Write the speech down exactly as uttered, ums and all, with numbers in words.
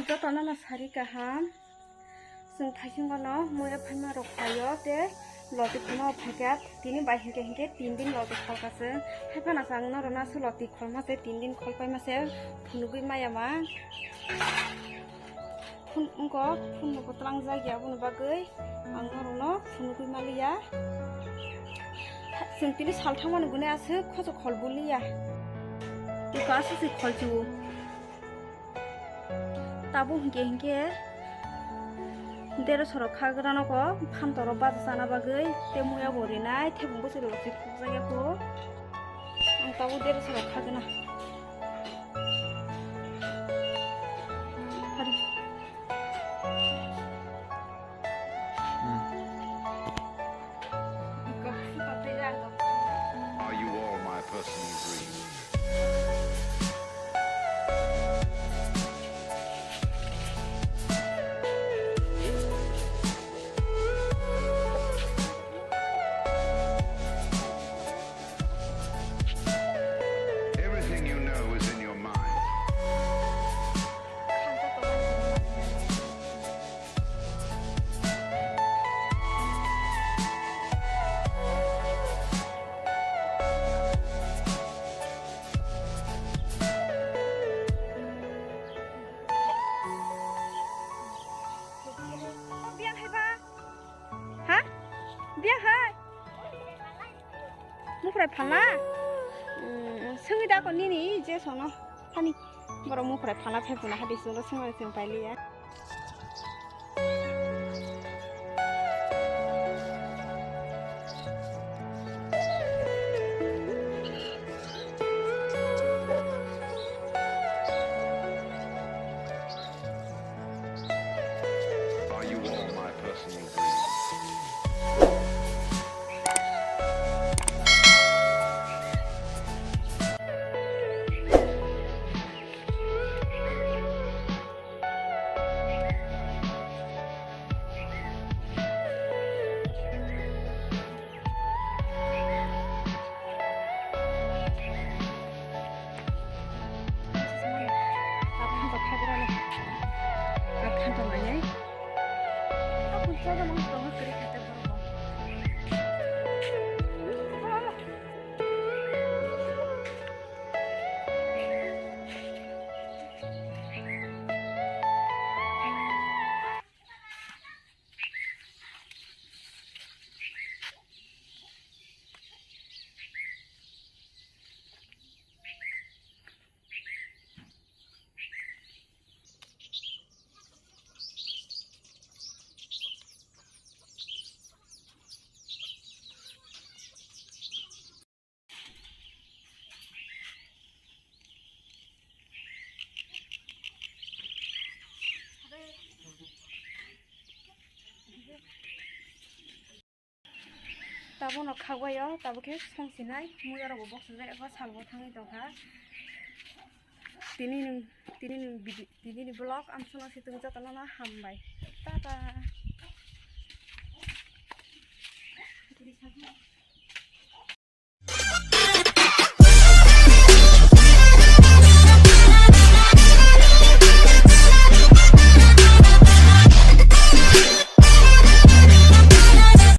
Jotono no sari kaham. Chwng thaisingo no muya phaima rok phaio tei loti khulma phaikha. Tini bai hinkhe hinkhe tin din loti kholkha chwng. Haiphano chwng norokno aswk loti kholma se tin din kholpaima se phunugwi maya ma. Phun wngkha, phunukgo twlangjak ya, aboni bagwi ang norokno phunugwi maliya. Chwng tini sal thangmani gune aswk khochok khol buliya. Iko aswk se khol chuo. Tabuk hinkhe hinkhe dero sorok khagrano ko phanto rok baja chana bagwi tei muya bo rinai thebung bwswk rok se khukjak ya kho. Ang tabuk dero sorok khagwna. Are you all my personal dreams? Everything you know is in your mind. Biyang hai ba? Ha? Biyang hai? Mukhrai phalna? Mm, swngi da ko nini je sono. Hani borok mukhrai phalna phai phuna hadi swngo swngo swngo pailiya. Are you all my personal dreams? Tabukno khagwi o, tabuk khe song sinai, muya rok bo boksajak, eko sal bo thangwi tongkha. Tini ni, tini ni video, tini ni vlog amsong no si tong jotono no hambai. Tata.